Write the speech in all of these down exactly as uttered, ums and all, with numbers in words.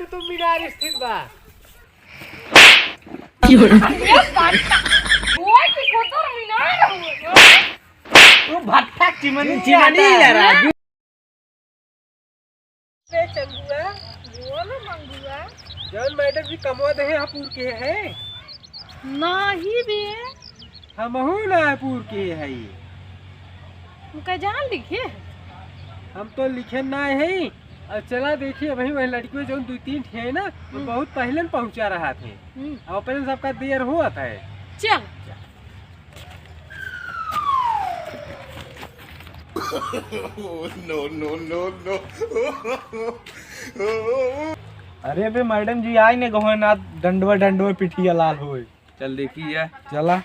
कुतुब मीनार स्थित बा। ये भट्टा। ओए की कुतुब मीनार हो। तू भट्टा चिमनी चिमनी आता है। ले चंगुआ, बोल मंगुआ। जौन मैडम जी कमवा देहे, हाँ पूर के है? नाही बे। हमहू ना पूर के है। उनका जान लिखे? हम तो लिखे ना है। और चला देखिए, वही, वही लड़कियों जौन दो तीन ठे है ना, वो हम्म। बहुत पहले न पहुँचा रहा थे। हम्म। अब अपने सबका देर हुआ था। चल। No, no, no, no। अरे बे मैडम जी, आए ने गहो ना, डंडवा डंडवा पिठिया लाल होए। चल देखी जा। चला।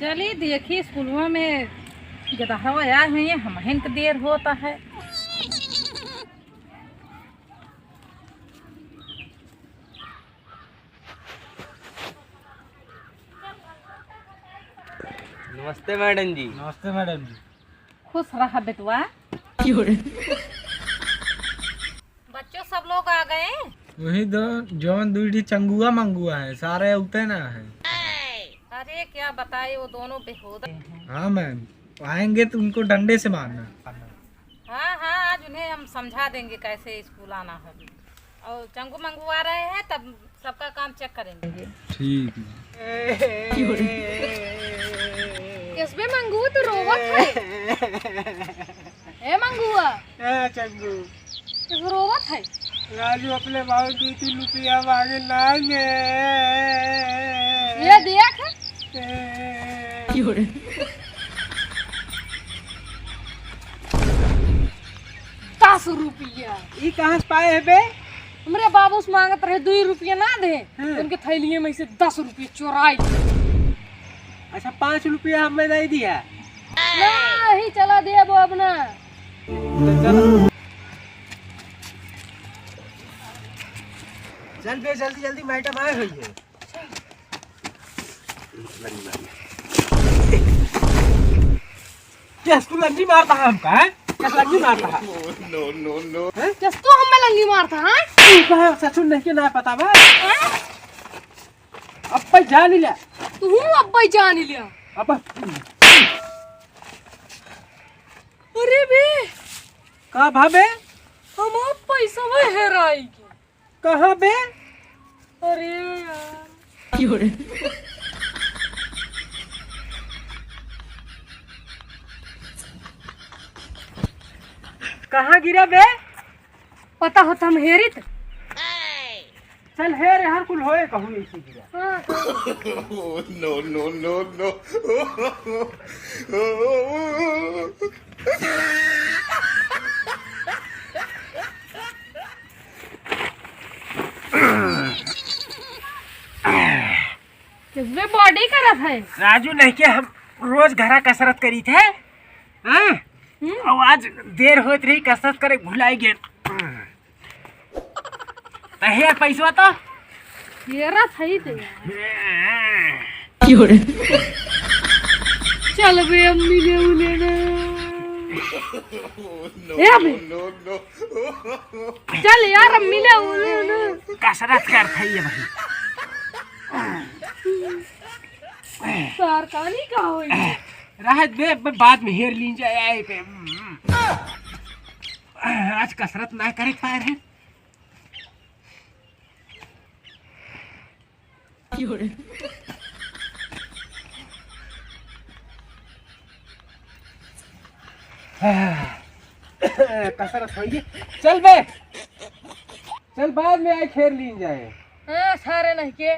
चली देखी, स्कूलवा में गदहवा आए हुए हैं, हमहिन के देर होता है। नमस्ते मैडम जी। नमस्ते मैडम जी। खुश रहा बेटवा। बच्चों, सब लोग आ गए? वही दो, जौन दुई ठी चंगुआ मंगुआ है, सारे उते ना है। अरे क्या बताए, वो दोनों बेहूदा हैं। हाँ मैम, आएंगे तो उनको डंडे से मारना। हाँ, हाँ, आज उन्हें हम समझा देंगे कैसे स्कूल आना है। और चंगू मंगू आ रहे हैं, तब सबका काम चेक करेंगे। ठीक है। किसबे मंगू, तू रोवत है? ए मंगुआ। ए चंगू। तू रोवत है? राजू अपने बाबू दो तीन रुपया मांगे ना ने। ये देख। ए। दस रुपया। ई कहाँ से पाए है बे? हमरे बाबू से मांगत रहे, दुई रुपया ना दे, हम्म। उनके थैलिए में से दस रुपया चोराई। अच्छा, पाँच रुपया हमें नहीं दिया। नहीं, चला दे अब, अब ना। चल बे, जल्दी जल्दी मैडम आए हुई है। केस तू लंगी मारता है हमका, हैं? केस लंगी मारता है? No, no, no। हैं? केस तू हमें लंगी मारता है? तू कहाँ ससुर नहीं के ना पता बा? हैं? अब्बे जान लिया। तू हूँ अब्बे जान लिया। अब अरे बे। का भाबे? हमार पैसा वह हेराई के। कहाँ बे? अरे यार। कहाँ गिरा बे? पता होता हम हेरित। चल हेर, हर कुल होए कहूँ ऐसे गिरा। हाँ, हाँ। No, no, no, no। किसमें बॉडी करत है? राजू नहीं के हम रोज घरा कसरत करी थे। हाँ? हम्म। और आज देर होत रही, कसरत करे भुलाई गए। तो हे पैसवा तो? ये रहा सही थे यार। चल बे, अम्मी ले उले ना। ए अबे। चल यार, अम्मी ले उले ना। कसरत कर भाई, ये भाई। सार कहानी का होई? रहत बे, ब-, बाद में हेर लीन जाए आए पे। आज कसरत ना करे खा रहे। कसरत होई। चल बे, चल बाद में आए खेर लीन जाए। हाँ, सारे नहीं के।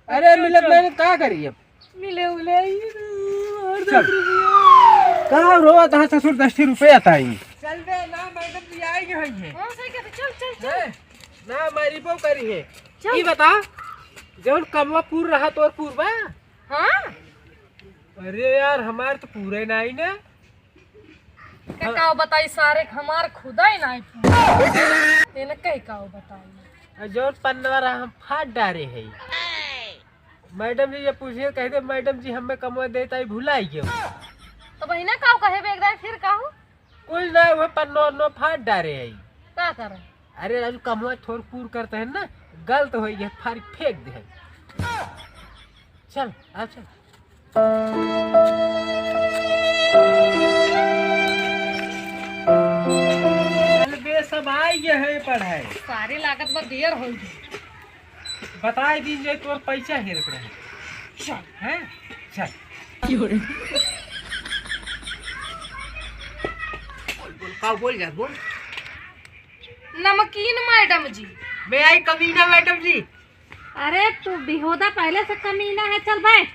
अरे मिलत मेहनत का करी अब? मिले उले आई ना, और चल। दस रुपया। कहाँ रोवा तहाँ ससुर दस रुपया ताई। चल बे, ना मैडम जी आई गई है। हाँ, सही कहते, चल, चल, चल। हैं? ना मारी बो करी है। चल। ई बता, जौन कमवा पूर रहा तोर पूर बा? हाँ। अरे यार, हमार तो पूरे ना आई ना। के का बताई सारे, हमार खुदा ही नाई पूरा। तेने कही का बताई। आ जौन पन्नवा रहा हम फाड़ डारे है। मैडम जी ये पूछिए, कह दे, "मैडम जी, हमें कमवा देता ही भुलाई गयो।" तो बहिना का कहे बे एकदम, फिर कहू? कुल ना, वो पन्नो अन्नो फाड़ डारे है। का करे? अरे, अरे, कमवा थोड़ पूर करते हैं ना, गलत हो गया, फाड़ फेंक दे है। चल, आ चल। चल बे, सब आइ गए हैं पढ़ाई। सारे लागत बा देर हो गई। बताइ दीजिए, तोर पैसा हेरत रहे। चल। हैं? चल। बोल, बोल, का बोल जात, बोल। नमकीन मैडम जी। मैं आई कमीना मैडम जी। अरे तू बेहुदा पहले से कमीना है, चल बैठ।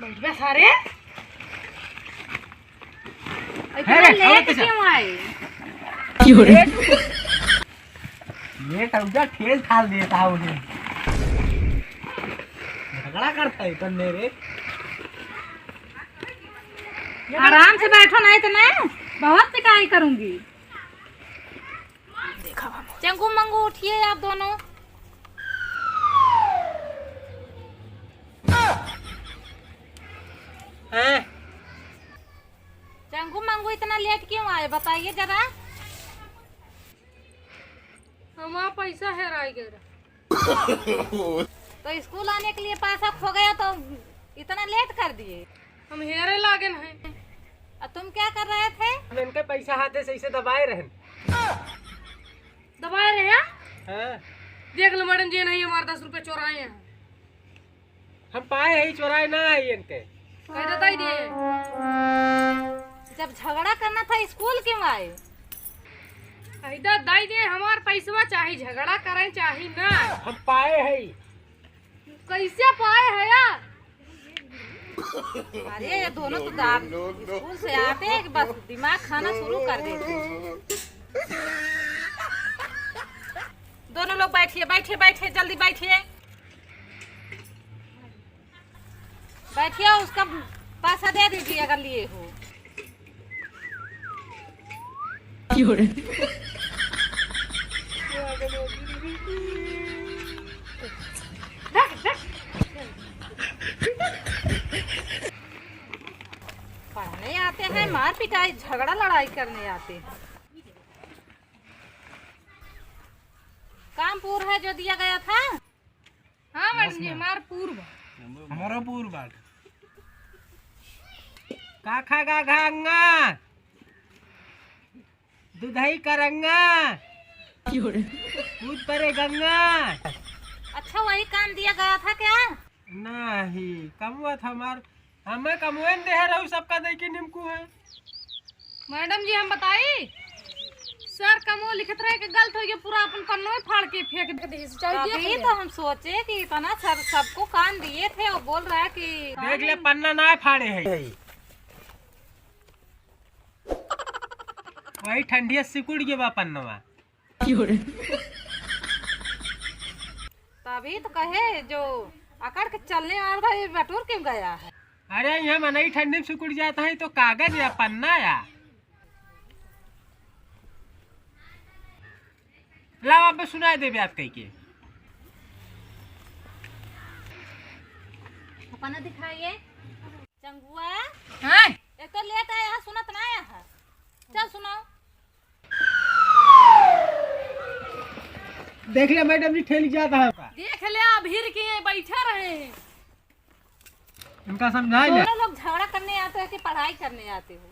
बैठ बे सारे। इतना है, लेट और कैसे? क्यों आए? क्यों रे? ये तो उधर खेल खाल देता है उन्हें। झगड़ा करता है इतने रे। आराम से बैठो, नहीं तो ना बहुत पिटाई करूंगी। चंगू मंगू उठिए आप दोनों। हैं? चंगू मंगू इतना लेट क्यों आए, बताइए जरा। हमारा पैसा हेराई गया। तो स्कूल आने के लिए पैसा खो गया तो इतना लेट कर दिए। हम हेरे लागन हैं। और तुम क्या कर रहे थे? हम इनके पैसा हाथे से इसे दबाए रहन। दबाए रहे हैं? हाँ। देख लो मैडम जी, नहीं हमारे दस रुपए चोराए हैं। हम पाए है, चोराए ना है इनके। कह दे दाई दे। जब झगड़ा करना था, स्कूल क्यों आए? कह दे दाई दे, हमार पैसवा चाहे झगड़ा करें चाहे ना। हम पाए है। कैसे पाए है यार? अरे, ये दोनों तो दा-, स्कूल से आते हैं कि बस दिमाग खाना शुरू कर देते हैं। दोनों लोग बैठिए, बैठिए, बैठिए, जल्दी बैठिए। बैठिए, उसका पैसा दे दीजिए अगर लिए हो। पढ़ने आते हैं, मार पिटाई, झगड़ा लड़ाई करने आते हैं। काम पूर है जो दिया गया था। हाँ मैडम जी, हमार पूर बा। हमारो पूर बाट। काखा गाघा अंगा, दुधई करंगा, दूध परे गंगा। अच्छा, वही काम दिया गया था क्या? नहीं, कमवा था हमार, हमें कमवे न दे है, रहू सबका दे के निमकू है। मैडम जी, हम बताई, सर कमो लिखत रहे कि गलत हो गया, पूरा अपन पन्नो ही फाड़ के फेंक दे, चाहे देख तभी ले। तो हम सोचे कि इतना सर सबको काम दिए थे, वो बोल रहा है कि देख ले, पन्ना ना फाड़े है। वही ठंडिया सिकुड़ गया बा पन्नवा। तभी तो कहे, जो अकड़ के चलने वाला था, ये बटोर क्यों गया है? अरे, यहाँ मनई ठंडी में सिकुड़ जाता है, तो कागज या पन्ना या। लाओ, अब सुनाई देबे आप कह के। अपना दिखाइए। चंगुआ। हाँ? एक तो लेट आया है, सुनत ना आया है। चल सुनाओ। देख ले मैडम जी, ठेल जाता है का। देख ले, अभीर के बैठा रहे हैं। इनका समझाए ले। दोनों लोग झगड़ा करने आते हो कि पढ़ाई करने आते हो?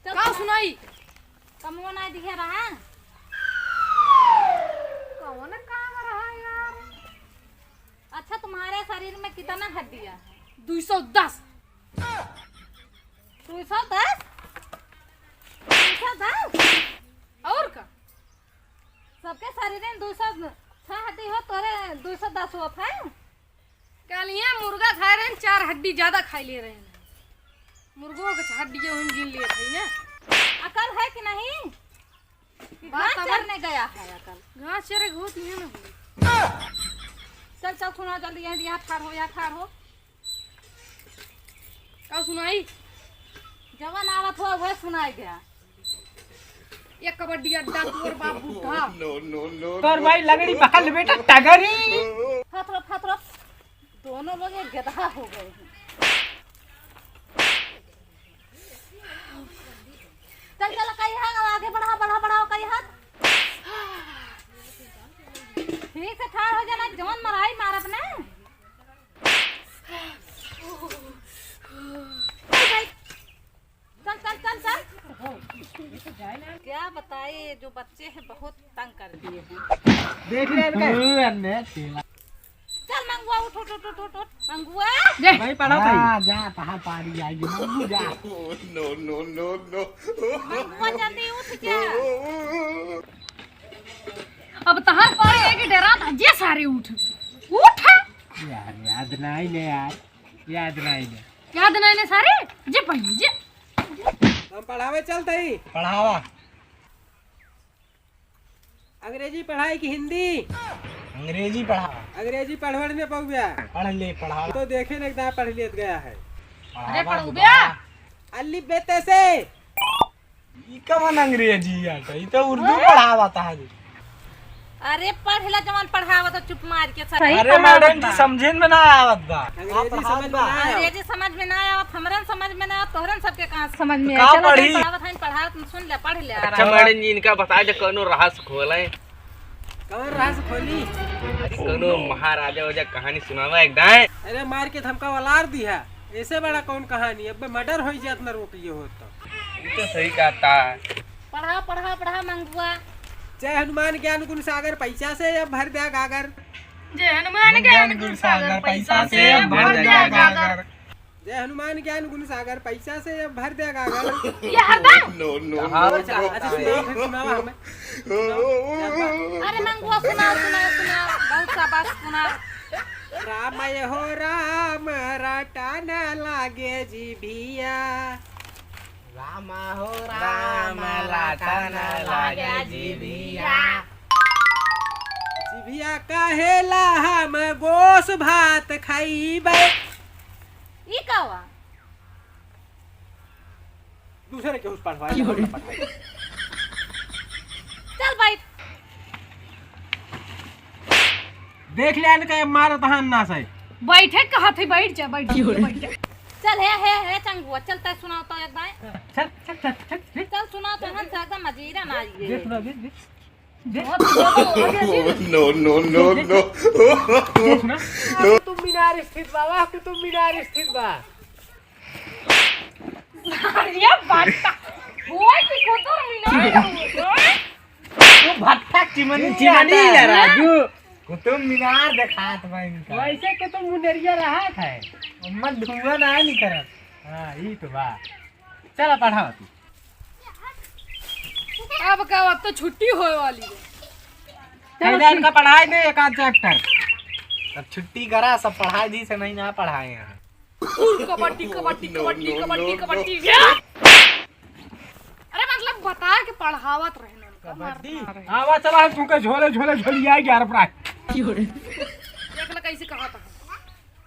चल का सुना। सुनाई? कमवा ना दिखे रहा। कौन काम रहा यार? अच्छा, तुम्हारे शरीर में कितना हड्डियां है? दुई सौ दस। दुई सौ दस? दुई सौ दस? और का? सबके शरीर में दुई सौ छह हड्डी हो, तोरे दुई सौ दस होत है? कल यहाँ मुर्गा खाए रहे, चार हड्डी ज्यादा खाई ले रहे हैं। मुर्गों के हड्डी जो हम गिन लिए थे ना। अकल है कि नहीं? कि बात घास समझ चरने गया है अकल? घास चरे घोत यहाँ ना हो। चल, चल, सुना जल्दी, यहाँ, यहाँ ठाड़ हो, यहाँ ठाड़ हो। का सुनाई? जवन आवत हो, वह सुनाई गया। ये कबड्डी अड्डा तोर बाप बुढ़ा। तोर भाई लगड़ी बकल बेटा टगरी। फतरो, फतरो। दोनों लोग एक गधा हो गए हैं। चल, चल, कई हाथ आगे बढ़ा, बढ़ा, बढ़ाओ, कई हाथ। ठीक से ठाड़ हो जाना, जौन मराई मारब ना। चल, चल, चल, चल। क्या बताए, ये जो बच्चे हैं, बहुत तंग कर दिए हैं। देख ले इनका। तू अन्ने तेला। चल मंगुआ, उठ, उठ, उठ, उठ, उठ, उठ। मंगुआ। दे। भाई पढ़ा भाई। हाँ, जा, तहार पारी आएगी, मंगू जा। No, no, no, no। मंगुआ जल्दी उठ जा। अब तहार पारी आएगी, डरा था, जे सारे उठ। उठ। यार, याद नहीं ले यार, याद नहीं ले। याद नहीं ले सारे, जे पढ़िए, जे। हम पढ़ावे चलते ही। पढ़ावा। अंग्रेजी पढ़ाई कि हिंदी? अंग्रेजी पढ़ा। अंग्रेजी पढ़वड़ में पउबा। पढ़ ले, पढ़ा। तो देखे न, एकदम पढ़ लेत गया है। अरे पढ़ावा पढ़उबा। दुबा। अलिफ बे ते से। ई कवन अंग्रेजी है? ई तो उर्दू हाँ? पढ़ावत है। अरे पढ़ ला, जवन पढ़ावत हो, चुप मार के सब। सही अरे पढ़ावत मैडम जी, बा। समझे में ना आवत बा। अंग्रेजी आप समझ पढ़ावत में बा। ना आवत। अंग्रेजी समझ में ना आवत, हमरन समझ में ना आवत, तोहरन सबके कहाँ से समझ में तो आई? का चलो, पढ़ी? पढ़ावत है, पढ़ावत, सुन ले, पढ़ ले। अच्छा मैडम जी, इनका बता दे, कौनो रहस्य खोले। कौन रहस्य खोली? अरे, कौनो महाराजा वाजा कहानी सुनावा एक दाएं। अरे, मार के धमका वलार दी है। ऐसे बड़ा कौन कहानी? अब मर्डर हो जात ना रोक लिए हो तो। ये तो सही कहता है। पढ़ा, पढ़ा, पढ़ा मंगुआ। जय हनुमान ज्ञान गुण सागर, पैसा से अब भर दिया गागर। जय हनुमान ज्ञान गुण सागर, पैसा से अब भर दिया गागर। जय हनुमान ज्ञान गुण सागर, पैसा से अब भर दिया गागर। ये हरदम। No, no, no, अच्छा, no। अच्छा, सुनाओ, फिर सुनाओ हमें। सुनाओ, क्या बात? अरे मंगुआ, सुनाओ, सुनाओ, सुनाओ, बहुत शाबाश, सुनाओ। राम हो राम, रटा न लागे जिभिया। राम हो राम, राम, रटा न लागे जिभिया। जिभिया कहेला हम गोस भात खइबे। ई का हुआ? दूसरे के उस पढ़वाई, की हो रे? पढ़वाई। चल बैठ। देख ले इनका, ये मारत हन ना सही। बैठे कहत है, बैठ जा, बैठ जा, की हो रे? बैठ जा। चल हे, हे, हे चंगुआ, चल तै सुनाओ तो एक बार। चल, चल, चल, चल, चल। चल सुनाओ तो हम से एकदम मजीरा ना आई है। देख लो, देख, देख। देख। बहुत, बहुत, बहुत, बहुत। No, no, no, no। देख ना। कुतुब मीनार स्थित बा, वाह, कुतुब मीनार स्थित बा। ये भट्टा। ओए की कुतुब मीनार। तू भट्टा चिमनी चिमनी आता है। ले राजू। कुतुब मीनार देखात बा इनका। वैसे कुतुब मुंडेरिया रहत है। ओम्मा धुआं ना निकरत। हाँ, ई तो बा। चला पढ़ावा तू। अब का, अब तो छुट्टी होए वाली है। चलो, चलो, इनका पढ़ाई दे एक आध चैप्टर। अब छुट्टी करा, सब पढ़ाई दी से नहीं ना पढ़ाए यहाँ। कबड्डी, कबड्डी, कबड्डी, कबड्डी, कबड्डी। अरे मतलब बता के पढ़ावत रहे ना, कबड्डी? मारता रहे। आवा चला, हम तुमके झोले, झोले, झोली आए ग्यारह प्राय। देख ले कैसे कहा था।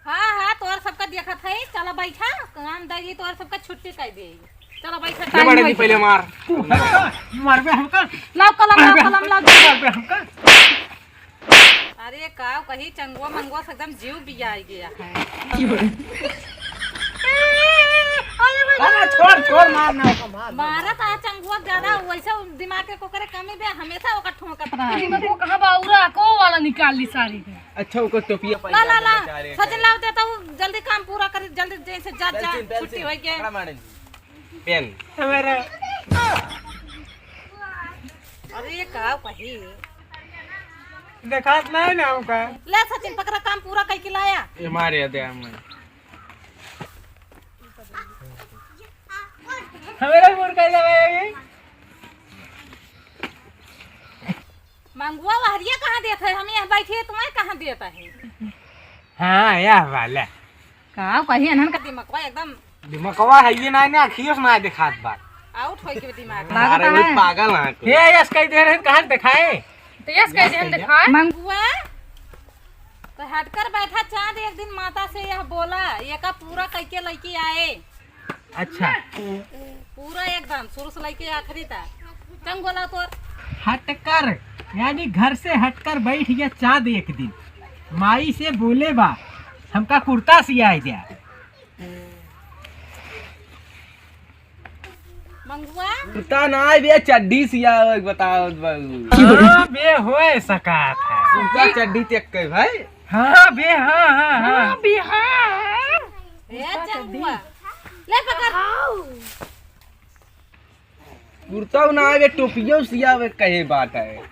हाँ, हाँ, तोर सबका देखत है। चला बैठा, काम दाई तोर सबका छुट्टी कर दे। चला बैठा, ले time मैडम जी, होई पहले गया। मार। मारबे हमका। लाओ कलम, लाओ कलम, लाओ। मारबे हमका। अरे का कही, चंगुआ मंगुआ से एकदम जीव बियाई गया है। अरे छोड़, छोड़, मार ना, मार, मार। मारा था चंगुआ ज्यादा, वैसे दिमाग के कोकरे कमी बे, हमेशा ओकर ठोकत रहा। दिमाग को कहाँ बा, उरा को वाला निकाल ली सारी के। अच्छा, ओकर टोपिया ला, ला, ला। सचिन लाओ देता हूँ, जल्दी काम पूरा कर, जल्दी जैसे जा, जा, पेंसिल, छुट्टी पेंसिल। होई के। पकड़ा मैडम जी। पेन। हमारा। अरे, का कही? देखात नहीं ना हमका। ले सचिन, पकड़ा, काम पूरा कई के लाया। ये मारे दे हम। हमारा मुर्गा जब आएगी। मंगुआ वहरिया कहाँ देत है? हम यहाँ बैठे, तुम्हें कहाँ देत है? हाँ, यह वाला। का कही, इन्हन का दिमकवा एकदम। दिमकवा है ये ना, ना अखियों से ना दिखात बा। आउट होई के दिमाग। बाबू अरे कहाँ वो है? पागल है कोई। ये यस कह दे रहे, कहाँ दिखाए? तो यस कह दे, दिखाए। मंगुआ, तो हटकर बैठा चांद, एक दिन माता से यह बोला, ये का पूरा कह के लेके आए। अच्छा। पूरा एकदम शुरू से लेके आखिरी तक। चंगोला तोर। हटकर, यानी घर से हटकर बैठ गया चाँद एक दिन। माई से बोले बा, हमका कुर्ता सियाए द्या। मंगुआ? कुर्ता ना बे, चड्डी सियावे के बतावत बाबू। हाँ बे, होए सकात है। कुर्ता चड्डी ते एक भाई। हाँ बे, हाँ, हाँ, हाँ। हाँ बे, हाँ। ए, चंगुआ। ले पकड़। कुर्ता ना आवे, टोपियो सियावे कहे बात है।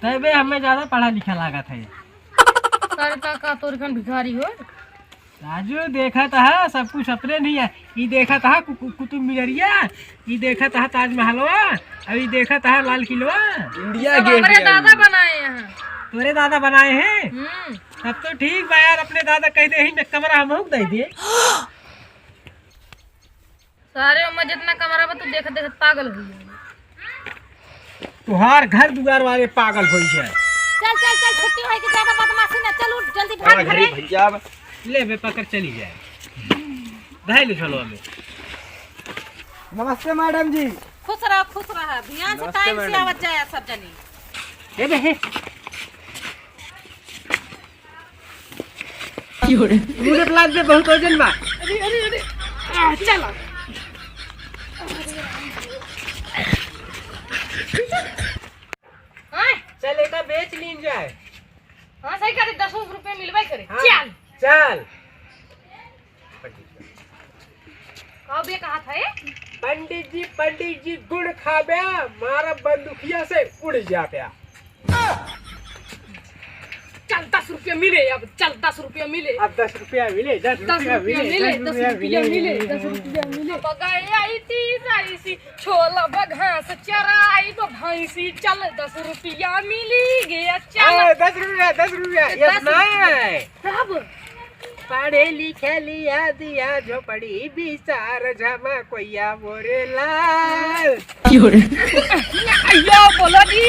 तबे हमें ज्यादा पढ़ा लिखा लागत है। सारे का, का तोर खन भिखारी हो? राजू, देखत हा, सब कुछ अपने नहीं है। ई देखत हा कु-, कु-, कुतुब मिनरिया, ई देखत हा ताजमहलवा, और ई देखत हा लाल किलवा। इंडिया सब गेट हमरे है दादा अभी। बनाए हैं। तोरे दादा बनाए हैं? हम्म। तब तो ठीक बा यार, अपने दादा कह दे, यही में कमरा हम दे दे। सारे ओमा जितना कमरा बा, तू देखत देखत पागल हो जाए। तुहार घर दुआर वाले पागल हो जाए। चल, चल, चल, छुट्टी होई कि ज्यादा बदमाशी ना। चल, उठ, जल्दी भाग अरे घरे। भैया, अब ले बे, पकड़, चली जाए। धै ले झोलवा में। नमस्ते मैडम जी। खुश रहा, खुश रहा। ध्यान से नमस्ते time से मैडम। आवत जाए सब जनी। ए बे, हे। मुझे प्लाट पे बहुत वजन बा। अरे, अरे, अरे। आ, चला। हाँ? चल, एका बेच लीन जाए। हाँ, सही करे, दस रुपये मिलबे करे। हाँ, चल। चल। का बे कहा था ये? पंडित जी, पंडित जी, गुड़ खाबे, मारा बंदूकिया से उड़ जाबे। चल, दस रुपया मिले, अब चल, दस रुपया मिले। अब दस रुपया मिले, दस दस रुपया रुपया मिले, मिले, दस दस रुपया रुपया मिले, मिले। दस रुपया मिले। अब गए आई तीस आई सी, छोला बघास चराई दो भैंसी, चल, दस रुपया मिली गया, चल। ए, दस रुपया, दस रुपया, ये दस ना रुपया। है। कब? पढ़े लिखे लिया दिया झोपड़ी बिचार झमा कोइया मोरे लाल। यो बोलो जी।